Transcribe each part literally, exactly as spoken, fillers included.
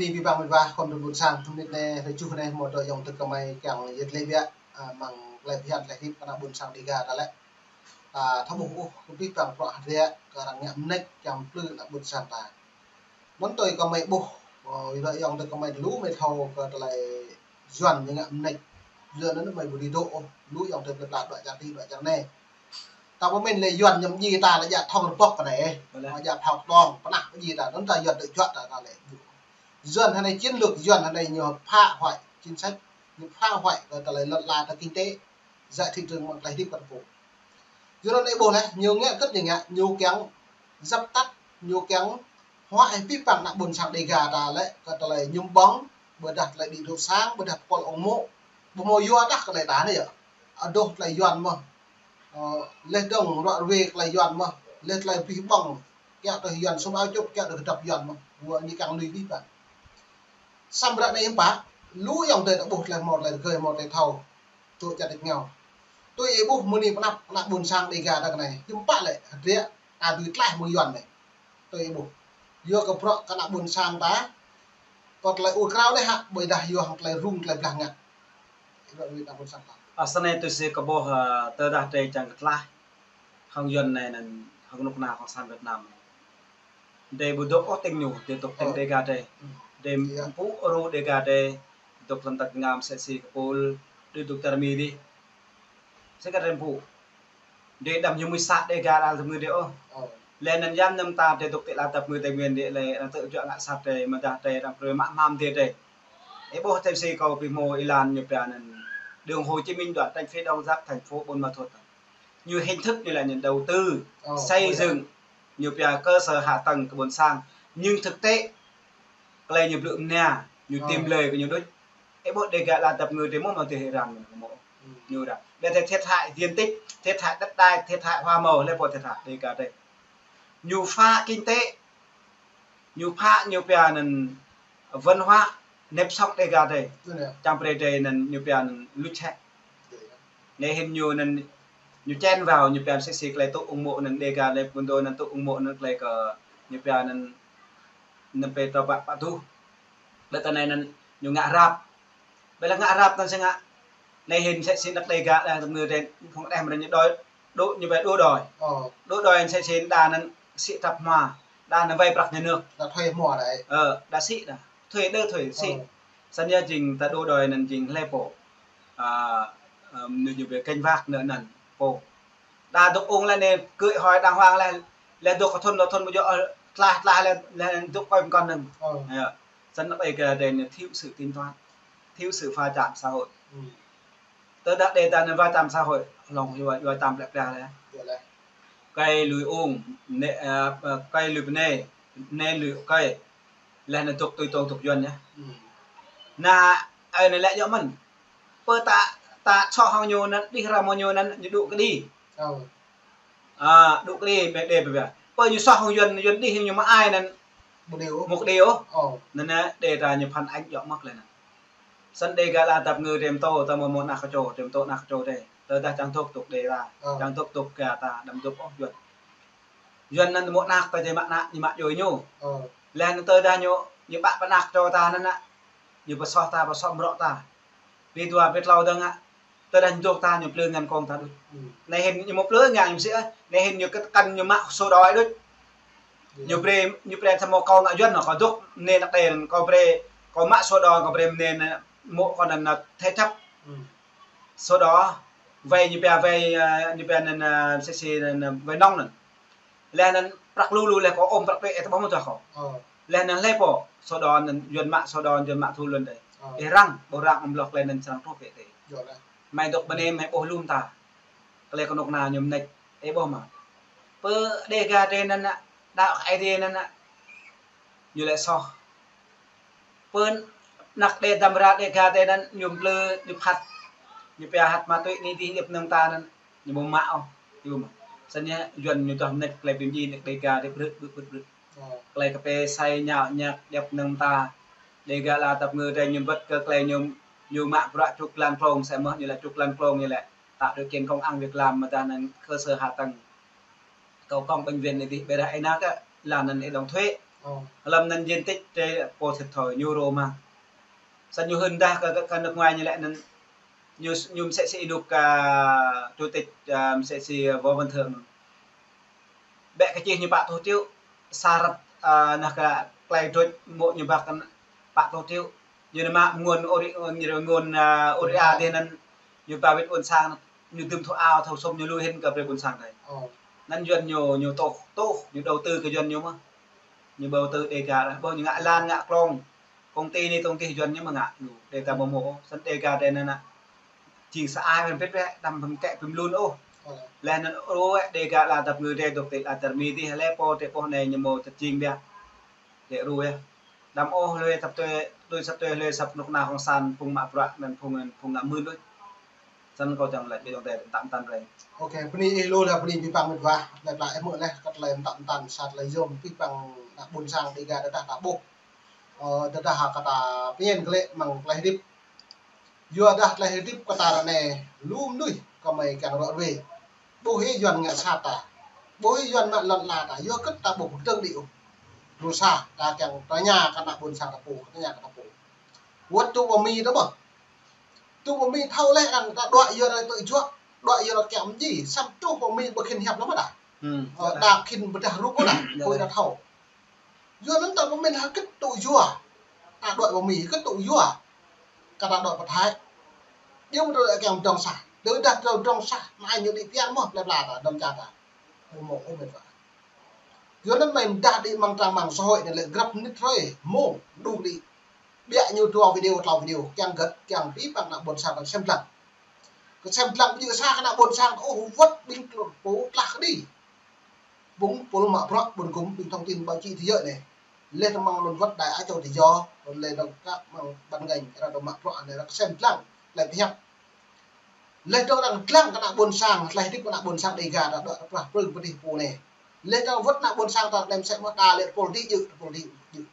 Abih bang met wa khŏm tơlơi ƀuôn sang, mơnit anai, rơjuh anai, mơ̆ tơ ayŏng adơi kơmơi kiăng yet lĕ biă, a, mơ̆ng tơlơi phiăn tơlơi hơdip kơ ană ƀuôn sang Dega ta lĕ. Ta thâo ƀuh ôh, abih bang prŏ hơdră kơ arăng ngă mơneč kiăng plư ană ƀuôn sang ta. Mơ̆n tui kơmơi ƀuh, ơ, ƀơi ayŏng adơi kơmơi lu mơi thâo kơ tơlơi Yuan ñu ngă mơneč. Yuan anŭn mơi ƀu đĭ dŏ ôh, lu ayŏng adơi plơi pla dŏ čar adih, dŏ čar anai. Ta pơmĭn lĕ Yuan ñu mơdjai ta lĕ djă thŏng rơbŏk kơ anai, ơ. Ƀơi lĕ. Djă phao tong, pơnah mơdjai ta, anŭn ta Yuan tơjuă ta, ta lĕ. Yuan hơnai chiến lược, Yuan hơnai ñu phá hoại chính sách, ñu phá hoại kơ tơlơi lŏn la ta kinh tế, giải thị trường mơ̆ng tơlơi hơdip kơ ta pô. Yua anŭn ih ƀuh lĕ, ñu ngă kơ̆t ñu ngă, ñu kiăng dập tắt, ñu kiăng hua ih abih bang ană ƀuôn sang Dega ta lĕ, kơ tơlơi mơñum ƀơ̆ng, ƀôdah tơlơi đĭ rơ̆k sang, ƀôdah pơkŏl ung mô̆, ƀu hmâo yua tah kơ tơlơi ta anai yơh. Adoh tơlơi Yuan mơ̆n. Ơ, leh dơ̆ng ruă rơwe tơlơi Yuan mơ̆n, leh tơlơi abih bang, kiăng tui Yuan sum ao čŭp, kiăng tui kơdŏp Yuan mơ̆n. Yua ñu kiăng lui abih bang. Samơ̆ ră anai hiư̆m pă, lu ayŏng adơi ta ƀuh tơlơi hmâo tơlơi rơgơi hmâo tơlơi thâo. Tui čar tač rơngiao. Tui ih ƀuh mơ̆ng anai pơ anăp, ană ƀuôn sang Dega ta kơ anai. Hiư̆m pă lĕ, hơdră, ta dưi tlaih mơ̆ng Yuan anai. Tui ih ƀuh. Yua kơ prŏ kơ ană ƀuôn sang ta, kơ tơlơi ur krao anai hă, ƀôdah yua hăng tơlơi rŭng tơlơi blah ngă. Ih ƀuh ană ƀuôn sang ta. Ơ, sơnai tui si kơ ƀuh, ơ, tơdah drơi čang kơ tlaih hăng Yuan anai anŭn, hăng kơnuk kơna Cộng sản Việt Nam anai. Drơi ƀu dŏ ôh tĭng ñu, drơi dŏ tĭng Dega drơi. Drơi pơpŭ ru Dega drơi, dŏ hlăm tăk ngam sĕ si kơpul, drơi dŏ čar Mi dih. Sĕ kơ drơi pơpŭ. Drơi đăm ñu mui să Dega đa tơmư drơi ôh. Lĕ anŭn yam năm ta drơi dŏ tĭ la tơmư tơmư drơi lĕ, arăng tơjuă ngă sat drơi, mơdah drơi, arăng brơi mă hmam drơi drơi. Ih ƀuh tơm si kâo ƀu hmâo êlan ñu pia anŭn. Đường Hồ Chí Minh đoạn Tránh Phía Đông giáp thành phố Buôn Ma Thuột. Ñu hình thức ñu lĕ ñu đầu tư, xây dựng, ñu pia cơ sở hạ tầng kơ ƀuôn sang. Nhưng thực tế, tơlơi ñu blư̆ mơnia, ñu tìm lời kơ ñu đôč. Ih ƀuh Dega la tơmư drơi mơ̆ mơ̆ tơhĭ răm ñu mơ̆. Ñu ră. Ƀiă tơlơi thiệt hại diện tích, thiệt hại đất đai, thiệt hại hoa màu, lĕ pô thiệt hại Dega drơi. Ñu phá kinh tế, ñu phá ñu pia anŭn văn hóa, nếp sống Dega drơi. Čang brơi drơi anŭn ñu pia anŭn luč hĕ. Anai hĭn ñu anŭn ñu chen vào ñu pia sĕ si tơlơi tŭ ung mô̆ anŭn Dega drơi, ƀôn đô anŭn tŭ ung mô̆ anŭn tơlơi kơ ñu pia anŭn, anŭn pơtô pă pă tuh. Ƀiă tơ anai anŭn ñu ngă rap. Ƀiă lĕ ngă rap anŭn sĕ ngă. Anai hĭn sĕ si anăk Dega đa tơmư drơi, phung đeh mơ̆ ñu đuaĭ, đuaĭ ñu ƀai đuaĭ đuaĭ. Đuaĭ đuaĭ sĕ si đa anŭn sĭ tăp hmua, đa anŭn wai prăk nhà nước. Đa thuê hmua đa. Ơ, đa sĭ đa. Thuê đơ thuê sĭ. Săn yơh jing ta đuaĭ đuaĭ anŭn jing hlơi pô. A, ơ, ñu ñu ƀu kơnh wak anŭn anŭn pô. Đa dŏ ung lĕ anai kơ hơi đàng hoàng lĕ, lĕ dŏ kơ thun, dŏ thun ƀu djơ̆, ơ, tlaih, tlaih lĕ, lĕ dŏ kơ pơkŏn anŭn. Yơh. Săn anăk Dega drơi anŭn thiếu sự tính toán, thiếu sự va chạm xã hội. Tơdah drơi ta anŭn va chạm xã hội, hlŏng yua, yua tam plĕ plĕ lĕ. Kơi lui ung, anai, ơ, ơ, kơi lui bơnai, bơnai lui kơi. Lĕ anŭn dŏ tui tong dŏ Yuan yơh. Anŭn, ơ, anai lĕ yơh mơ̆n. Pơ ta, ta soh hăng ñu anŭn, đih răm hăng ñu anŭn, ñu dŏ kơđi. A, dŏ kơđi, ƀe đe ƀe ƀe. Pơ ñu soh hăng Yuan, Yuan đih ñu mă ai anŭn. Mơ̆ kơđi ôh. Anŭn anai, drơi ta ñu phản ánh yơh mơ̆ lĕ anŭn. Săn Dega la tơmư drơi mơtô, ta mơ̆ mơ̆ anăk kơčô, drơi mơtô anăk kơčô drơi. Tơdah čang dŏ dŏ drơi ta, čang dŏ dŏ kơ ta, đăm dŏ ôh Yuan. Yuan anŭn mơ̆ anăk ta jai mă anăk, ñu mă djuai ñu. Lĕ anŭn tơdah ñu, ñu ƀă pơ anăk kơčô ta anŭn anŭn. Ñu pơsoh ta, pơsoh mrŏ ta. Pi dua, pi tlâo dơ̆ng ah. Tơdah ñu dŏ ta ñu plư ngăn kông ta đôč. Anai hĭn ñu mơ̆ plư ngăn ñu sĭ, anai hĭn ñu kơt kăn ñu mă sổ đỏ đôč. Ñu brơi, ñu brơi tơmô kông ngă Yuan anŭn kâo dŏ, anai anăk đe, kâo brơi, kâo mă sổ đỏ, kâo brơi anai, mơ̆ kâo anŭn thế chấp. Sổ đỏ, vay ñu pia vay, ơ, ñu pia anŭn, ơ, sĕ si anŭn, ơ, vay nông anŭn. Lĕ anŭn prăk lu lu lĕ kâo ôm prăk pĕ ĕh tơ ƀơ̆ng mơ̆ tơ kâo. Lĕ anŭn hlơi pô, sổ đỏ anŭn Yuan mă, sổ đỏ Yuan mă thu lŏn đe. Ih răng, ƀu răng ƀlŏk lĕ anŭn srăng truh pĕ tê. Mơi dŏ bơnai mơi ƀuh lŏm ta. Tơlơi kơnuk kơna ñu mơneč, ih ƀuh mơ̆. Pơ Dega drơi anŭn ah, đaŏ kơ Ơi Adai anŭn ah. Ñu lĕ soh. Pơ anăk đe dăm ra Dega drơi anŭn ñu plư, ñu phat. Ñu pia hăt ma túy anai dih djŏp anŭn ta anŭn. Ñu ƀu mă ôh. Ih ƀuh mơ̆. Săn yơh Yuan ñu tơh mơneč tơlơi ƀing djai anăk Dega drơi brư̆, brư̆, brư̆, brư̆. Tơlơi kơ pê sai ñao ñăk djŏp anŭn ta. Dega la tơmư drơi ñu bĕt kơ tơlơi ñu, ñu mă bruă čuk lan klông, sĕ mơ̆ ñu lĕ čuk lan klông ñu lĕ. Tạo điều kiện công ăn việc làm mơ̆ tơdah anŭn cơ sở hạ tầng. Kâo kông bệnh viện anai dih ƀiă dah ih nao kơ, lŏn anŭn ih đóng thuế. Ơ. Lăm anŭn diện tích tơ pô thiệt thòi ñu rô mă. Săn ñu hưn dah kơ, kơ, kơ nước ngoài ñu lĕ anŭn ñu, ñu msĕ si ênuk kơ chủ tịch, ơ, msĕ si Võ Văn Thưởng. Bĕ kơ čih ñu pă rơtuh triệu, sa rơ̆t, ơ, anŭn kơ klai drôč mơ̆ ñu băk pă rơtuh triệu. Ñu anŭn mă mơ̆ng ur, ñu anŭn, ơ, ur ia dih anŭn ñu ba wĭt ƀôn sang, ñu dưm thâo ao, thâo sum ñu lui hĭn kơ brơi ƀôn sang dih. Ơ. Anŭn Yuan ñu, ñu tuh, tuh, ñu đầu tư kơ Yuan ñu mơ̆n. Ñu đầu tư Đêga, ƀuh ñu ngă lan, ngă klông. Công ty anai, công ty Yuan ñu mơ̆n ngă, ñu Đêga mơ̆ mơ̆, săn Đêga dih anŭn anŭn. Jing sa ai ƀing pĭt ƀĕ, đăm ƀing kĕ ƀing lun ôh. Ơ. Laih anŭn rô ĕ, Đêga la dăp ngư dih, dŏ tĭ la dăp mi dih, laih pô tĕ pô anai ñu mơ̆ tơjing biă. Dêh rô ĕ. Đăm ôh lui săp tui, lui săp tui, lui săp nŭk na hŏng săn, phung mă bruă, anŭn phung, phung ngă mưn đôč. Săn kâo čang laĭ ƀing ayŏng adơi tơm tăn rai. Ôkê, bơni ih lu lah bơni abih bang mĕt wa, laĭ pla ih mơ̆ laih, kơ tơlơi tơm tăn, sa tơlơi yôm, abih bang ană ƀôn sang Đêga tơdah ta ƀuh. Ơ, tơdah kơ ta pơmĭn glaĭ mơ̆ng tơlơi hơdip. Yua dah tơlơi hơdip kơ ta ră anai, lu mơnuih kơmơi kiăng rŏ ruai. Ƀuh hĭ Yuan ngă sat ta. Ƀuh hĭ Yuan mă lŏn ala ta. Yua kơ ta ƀuh pơkơdơ̆ng đĭ ôh. Lu sa, ta kiăng tơña kơ ană ƀôn sang ta pô, tơña kơ ta pô. Wơ̆t tŭ pơ Mi ta ƀơh. Tŭ pơ Mi thâo laih arăng ta đuaĭ Yuan arăng tŭ juă, đuaĭ Yuan arăng kiăng mơji, samơ̆ tŭ pơ Mi ƀu khĭn hiăp lăm ƀơdah. Hmm. Ơ, đa khĭn ƀơdah rup ƀơdah, ƀu đa thâo. Yua anŭn ta pơmĭn hơget tŭ yua. Ta đuaĭ pơ Mi hơget tŭ yua. Kơ ta đuaĭ pơ Thái. Yua mơ̆ tơlơi kiăng pơdrŏng sah. Tơdah tơlơi pơdrŏng sah, anai ñu đĭ pian mơ̆, plơi pla ta, dŏm čar ta. Ƀu mơ̆ ôh mĕt wa. Yua anŭn mơi mơdah đĭ mơ̆ng trang mạng xã hội anai lĕ grăp mơnit hrơi, mông, đŭng đĭ. Biă ñu dua video, tlâo video, kiăng hơget, kiăng abih bang ană ƀôn sang ta sem lăng. Kơ sem lăng ƀu djơ̆ sa kơ ană ƀôn sang, ôh, wơ̆t ƀing pô tlah kơđi. Ƀing pô mă bruă, ƀing gum, ƀing thông tin báo chí thế giới anai. Laih dơ̆ng mơ̆ng lŏn wơ̆t Đại Á châu Tự Do, laih dơ̆ng kơ mơ̆ng ban ngành, arăng dŏ mă bruă anai, arăng sem lăng, laih pơhiăp. Laih dơ̆ng arăng lăng kơ ană ƀôn sang, laih hơdip kơ ană ƀôn sang Đêga ta đuaĭ prah prưng pơdih pô anai. Laih dơ̆ng wơ̆t ană ƀôn sang ta lĕ mơsĕ mơ̆ ta lĕ tơpul đĭ djơ̆, tơpul đĭ djơ̆.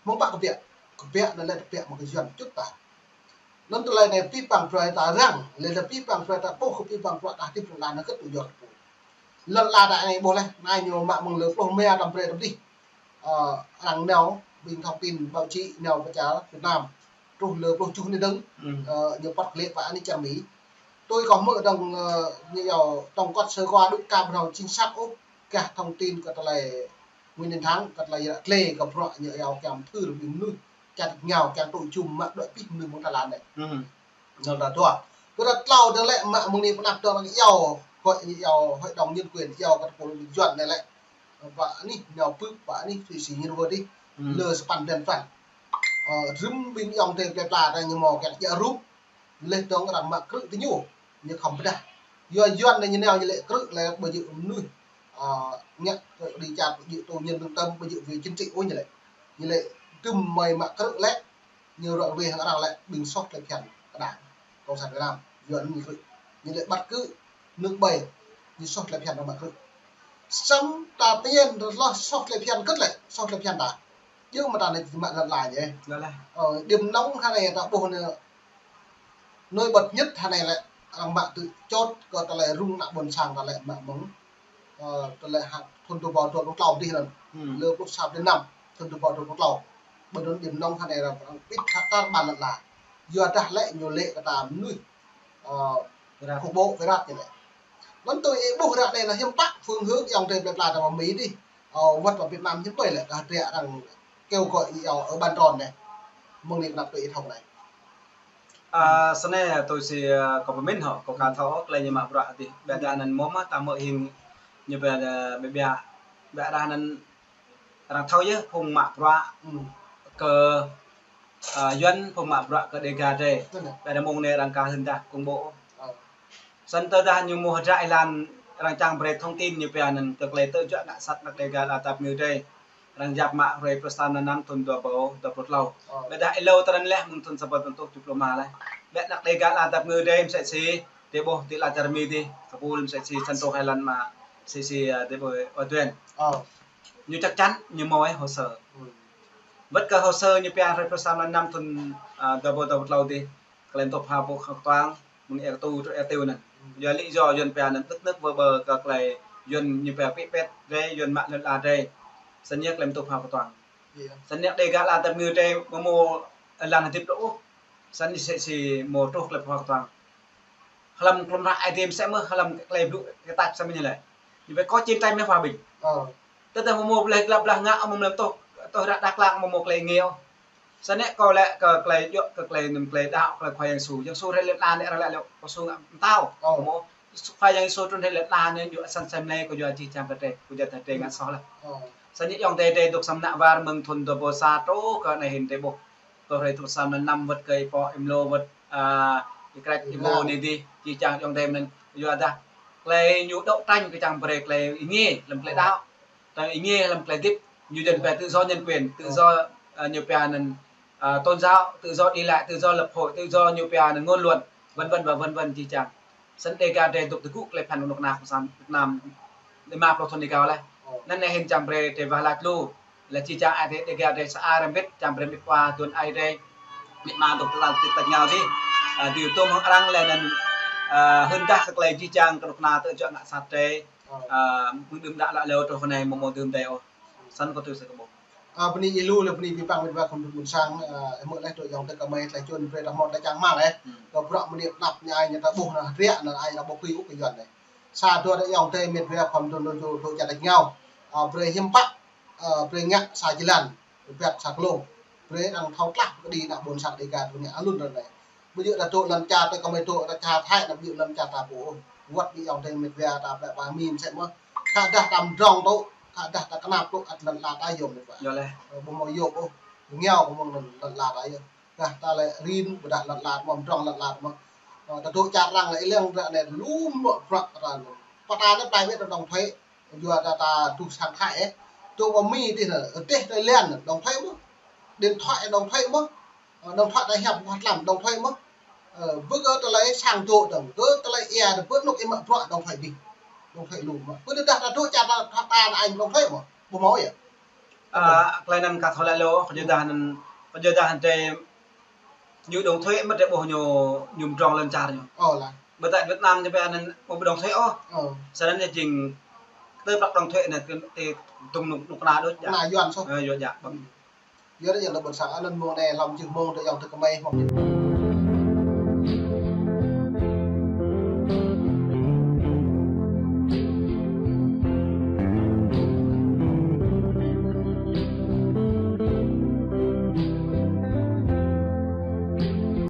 Mơ̆ng pă kơ biă, kơ biă anŭn lĕ kơ biă mơ̆ng kơ Yuan čut ta. Anŭn tơlơi anai abih bang bruă ta răng, laih dơ̆ng abih bang bruă ta ƀuh kơ abih bang bruă ta hơdip lŏn ala anŭn kơ tŭ yua kơ pô. Lŏn ala ta anai ƀuh laih, anai ñu mă mơ̆ng lơ pluh rơma tơm brơi tơm dih. Ơ, arăng nao, ƀing thông tin báo chí nao pơ čar Việt Nam. Truh lơ pluh tơjuh anai dơ̆ng, ơ, ñu pơ̆t glaĭ pơ anih čar Mi. Tui kâo hmư̆ dơ̆ng, ơ, ñu iâu tổng quát sơ qua đŭt ka ƀu thâo chính xác ôh, gah thông tin kơ tơlơi Nguyễn Đình Thắng, kơ tơlơi ră glai kơ bruă ñu iâu kiăng thư ƀing mơnuih. Čar ngao kiăng tŭ jum mă đuaĭ abih mơnuih mơ̆ng Thái Lan anai. Anŭn ta dua. Kơ ta tlâo dơ̆ng lĕ mă mơ̆ng anai pơnăp dơ̆ng lăng iâu, hội, iâu hội đồng nhân quyền, iâu kơ tơpul Yuan anai lĕ. Pơ anih nao pưp, pơ anih Thụy Sĩ ñu rơwơ dih. Lơ sapăn blan pran. Ơ, rĭm ƀing ayŏng adơi plơi pla ta ñu mơ̆ kiăng djă rup. Laih dơ̆ng arăng mă krư̆ tơ ñu, ñu khŏm pơdah. Yua Yuan anai ñu nao ñu lĕ krư̆ lĕ ƀu djơ̆ mơnuih. Ơ, ngă kơ đi čar ƀu djơ̆ tù nhân lương tâm, ƀu djơ̆ vì chính trị ôh ñu lĕ. Ñu lĕ tơm mơi mă krư̆ lĕ, ñu rŏ ruai hăng arăng lĕ ƀing soh tơlơi phiăn kơ Đảng Cộng sản Việt Nam. Yua anŭn ñu krư̆. Ñu lĕ bắt cứ nước ƀai, ñu soh tơlơi phiăn arăng mă krư̆. Samơ̆ ta pơmĭn tơlơi soh tơlơi phiăn kơ̆t lĕ, soh tơlơi phiăn ta. Djơ̆ mơ̆ ta anai mă lŏn ala ñu. Ơ, điểm nóng hơnai ta ƀuh anai, nổi bật nhất hơnai lĕ, arăng mă tŭ čôt kơ tơlơi rŭng ană ƀôn sang ta lĕ mă mơ̆ng, ơ, tơlơi hă, thun dua rơbâo dua pluh tlâo dih anŭn. Lơ pluh sa blan năm, thun dua rơbâo dua pluh tlâo. Ƀơi anŭn điểm nóng hơnai arăng pĭt hă tar ƀan lŏn ala. Yua dah lĕ ñu lĕ kơ ta mơnuih, ơ, khủng bố, pê rat ñu lĕ. Anŭn tui ih ƀuh ră anai anŭn hiư̆m pă phương hướng ayŏng adơi plơi pla ta pơ Mi dih. Ơ, wơ̆t pơ Việt Nam hiư̆m ƀơi lĕ kơ hơdră arăng kêu gọi iâu ở bàn tròn anai. Mơ̆ng anai pơnăp tui ih thâo anai. Ơ, sơnai tui si, ơ, kâo pơmĭn hŏ, kâo ka thâo ôh tơlơi ñu mă bruă dih. Ƀiădah anŭn mơ̆ mơ̆ ta hmư̆ hing ñu ƀiă, ƀiă, ƀiădah anŭn arăng thâo yơh phung mă bruă kơ, ơ, Yuan, phung mă bruă kơ Đêga dih. Ƀiădah mơ̆ng anai arăng ka hưn dah công bố. Săn tơdah ñu mơ̆ hơdră ih lăng arăng čang brơi thông tin ñu pia anŭn kơ tơlơi tŭ juă ngă sat ană Đêga la dăp ngư dih. Arăng yap mă hrơi pluh sa blan năm thun dua rơbâo dua pluh tlâo. Ƀiădah ih lâo tơrăn laih mơ̆ng thun sa rơbâo tơjuh pluh rơma laih. Ƀiă ană Đêga la dăp ngư dih mơsĕ si, tơƀuh tơlơi čar Mi dih, kơ pul mơsĕ si săn truh hai lăn mă, si si, ơ, tơƀuh Ơ Tuyên. Ñu chắc chắn ñu mơ̆ ih hồ sơ. Wơ̆t kơ hồ sơ ñu pia hrơi pluh sa blan năm thun, ơ, dua rơbâo dua pluh tlâo dih. Tơlơi tŭ pha pơkơtuang, mơ̆ng ia kơ tŭ truh ia kơ tŭ anŭn. Yua lý do Yuan pia anŭn tơk nơ̆k vơ ƀơ kơ tơlơi Yuan ñu pia pĭ pĕt dih, Yuan mă lŏn ala dih. Săn ñu tơlơi tŭ pha pơkơtuang. Ơ. Săn anai Dega lăn tơm ngư tê mơmô lăn hơdip đôč ôh. Săn anai sĭ sĭ mơ̆ truh tơlơi pơhuă kơtuang. Hlăm klŭm hră Aê Diê mơsĕ mơ̆, hlăm tơlơi blŭ kơtăp mơsĕ mơ̆ ñu lĕ. Ñu phải có chiến tranh mới hòa bình. Ơ. Tơdah mơmô blah glăp blah ngă, mơmô lăm tŏh, tŏh ră Dak Lak mơmô tơlơi ngeo. Săn anai kâo lĕ kơ tơlơi djơ̆, kơ tơlơi anŭn tơlơi đaŏ, tơlơi Khua Yang Yêsu. Yang Yêsu rai lĕ lăn anai rai lĕ kâo sung ngă mơtao. Ơ. Mơmô Khua Yang Yêsu trŭn rai lĕ lăn anai yua săn sem anai kơ yua čih čang kơ tê, kơ yua tơlơi tê ngă soh lĕ. Ơ. Săn anai ayŏng adơi adai dŏ samơ̆ nă war mơ̆ng thŭn dua rơbâo sa truh kơ anai hĭn tê ƀuh. Tơl hrơi tơl sa mlan năm wơ̆t kơ ih pô ih mlô wơ̆t, a, ih krĕč ih ƀô anai dih, čih čang ayŏng adơi mơ̆n yua dah. Tơlơi ñu đấu tranh kơ čang brơi tơlơi ih ngă lăm tơlơi đaŏ. Tơlơi ih ngă lăm tơlơi hơdip, ñu dân pia tự do nhân quyền, tự do, a, ñu pia anŭn, a, tôn giáo, tự do đi lại, tự do lập hội, tự do ñu pia anŭn ngôn luận, vân vân và vân vân čih čang. Săn Dega drei dŏ tơgŭ tơlơi phiăn kơnuk kơna Cộng sản Việt Nam lima pluh thŭn rơgao laih. Ơ. Anŭn anai hĭn čang brơi drei wah lač lu. Lĕ čih čang ai drei Dega drei sa ai rơmbit čang brơi mĭt wa tuan ai drei. Mĭt ma dŏ tơlơi tĭt tač ngao dih. A, dih tôm hăng arăng lĕ anŭn, a, hưn dah kơ tơlơi čih čang kơnuk kơna tơjuă ngă sat drei. Ơ. A, mơ̆ng đưm đă lă leo truh kơ anai mơmô dưm dai ôh. Săn kơ tui sa kơ ƀuh. A, bơni ih lu lĕ bơni abih bang mĭt wa khŏm dŭm ƀôn sang, a, hmư̆ laih dŏ ayŏng adơi kơ mơi tơlơi čun brơi ta hmâo tơlơi čang rơmang laih. Hmm. Kơ bruă mơni pơnăp ñu ai ñu ta ƀuh anŭn hơdră anŭn ai ñu ta ƀuh tui ôh kơ Yuan laih. Sa dua ayŏng adơi mĭt wa khŏm dŭm dŭm dŭm čar tač ngao. A, brơi hiư̆m pă, a, brơi ngă sa jơlan, rơbat sa kơlông. Brơi arăng thâo tlah kơđi ană ƀôn sang Dega drei ngă alun anŭn laih. Ƀu djơ̆ ta dŏ lŏn čar ta kơ mơi dŏ ta čar Thái anŭn ƀu djơ̆ lŏn čar ta pô ôh. Wơ̆t ƀing ayŏng adơi mĭt wa ta ƀlĕ ba min sĕ mơ̆. Khă dah ta mdrŏng tŏ, khă dah ta kơnap tŏ ăt lŏn ala ta yôm mĭt wa. Yơh laih. Ơ, ƀu hmâo yôm ôh. Ƀu ngiao kơ mơ̆ng lŏn ala ta yơh. Dah ta lĕ rin, ƀôdah lŏn ala mơ̆ mdrŏng lŏn ala mơ̆. Ơ, ta dŏ čar arăng lĕ ih lăng ră anai lu mơ̆ bruă ta anŭn. Pơtă anŭn plai wĕ ta đóng thuế. Yua ta, ta truh sang Thái ĕ. Tŏ ƀu mĭn tih anŭn, tih tơlơi lăn đóng thuế mơ̆. Điện thoại đóng thuế mơ̆. Ơ, đóng thuế ta hiăp wah tlam đóng thuế mơ̆. Ơ, bơ kơ tơlơi sang dŏ dơ̆ng, kơ tơlơi ia dơ̆ng, bơ kơnuk ih mă bruă đóng thuế dih. Đóng thuế lu mơ̆. Bơ dah ta dŏ čar ta, ta, ta anŭn đóng thuế mơ̆. Ƀu hmâo yơh. A, tơlơi anŭn ka thâo laĭ lu, kơ yua dah anŭn, kơ yua dah anŭn drei ñu đóng thuế mơ̆ drei ƀuh ñu, ñu mdrŏng lŏn čar ñu. Ơ, laih. Ƀơi tại Việt Nam ñu pia anŭn ƀu đóng thuế ôh. Ơ. Săn anŭn ñu jing tơ prăk đóng thuế anŭn tơ, tơ tŭng kơnuk, kơnuk kơna đôč. Kơna Yuan soh. Ơ, Yuan djă ƀơ̆ng. Yua anŭn yơh ană ƀôn sang anŭn mơ̆ng anai hlăm jơhngơ̆m mơ̆ng tơ ayŏng adơi kơ mơi hmâo.